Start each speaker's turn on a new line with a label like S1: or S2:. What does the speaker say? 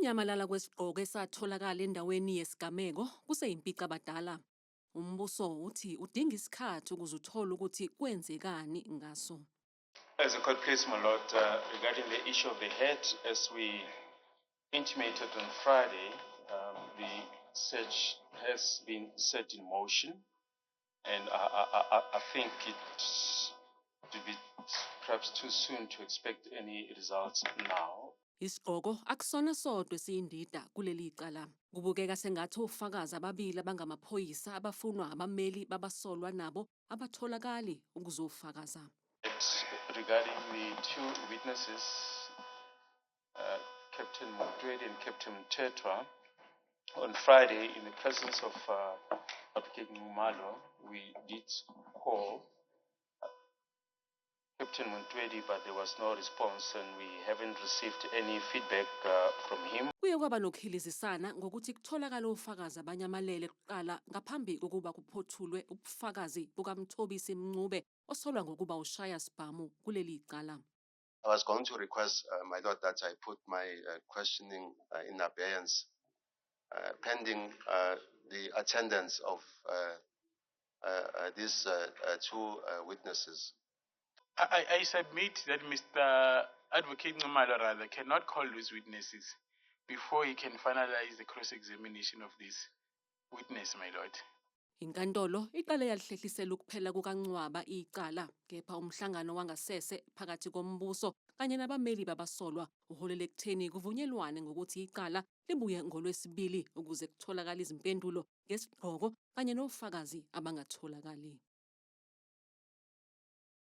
S1: Ukunyamalala kwesigqoko esatholakala endaweni yesigameko kuseyimpicabadala. Umbuso uthi udinga isikhathi ukuze uthole ukuthi kwenzekani ngaso.
S2: As the court please, my lord, regarding the issue of the hat, as we intimated on Friday, the search has been set in motion, and I think it's to be perhaps too soon to expect any results now.
S1: Isigqoko akusona sodwa esiyindida kuleli cala. Kubukeka sengathi ofakazi ababili abangamaphoyisa abafunwa abameli babasolwa nabo abatholakali ukuzofakaza.
S2: It's regarding the two witnesses, Captain Montwedi and Captain Mthethwa, on Friday, in the presence of Advocate Nxumalo, we did call Captain Montwedi, but there was no response and we haven't received any feedback from him.
S1: Kuye kwaba nokuhilizisana ngokuthi kutholakala ofakazi abanyamalele kuqala ngaphambi kokuba kuphothulwe ubufakazi bukaMthobisi Mncube osolwa ngokuba ushaya sibhamu kuleli cala.
S3: I was going to request, my lord, that I put my questioning in abeyance, pending the attendance of these two witnesses.
S4: I submit that Mr. Advocate Nxumalo rather cannot call those witnesses before he can finalize the cross-examination of this witness, my lord.
S1: Inkantolo iqale yalihlehlisela ukuphela kukaNcwaba icala, kepha umhlangano wangasese phakathi kombuso kanye nabameli babasolwa uholele ekutheni kuvunyelwane ngokuthi icala libuye ngoLwesibili ukuze kutholakale izimpendulo ngesigqoko kanye nofakazi abangatholakali.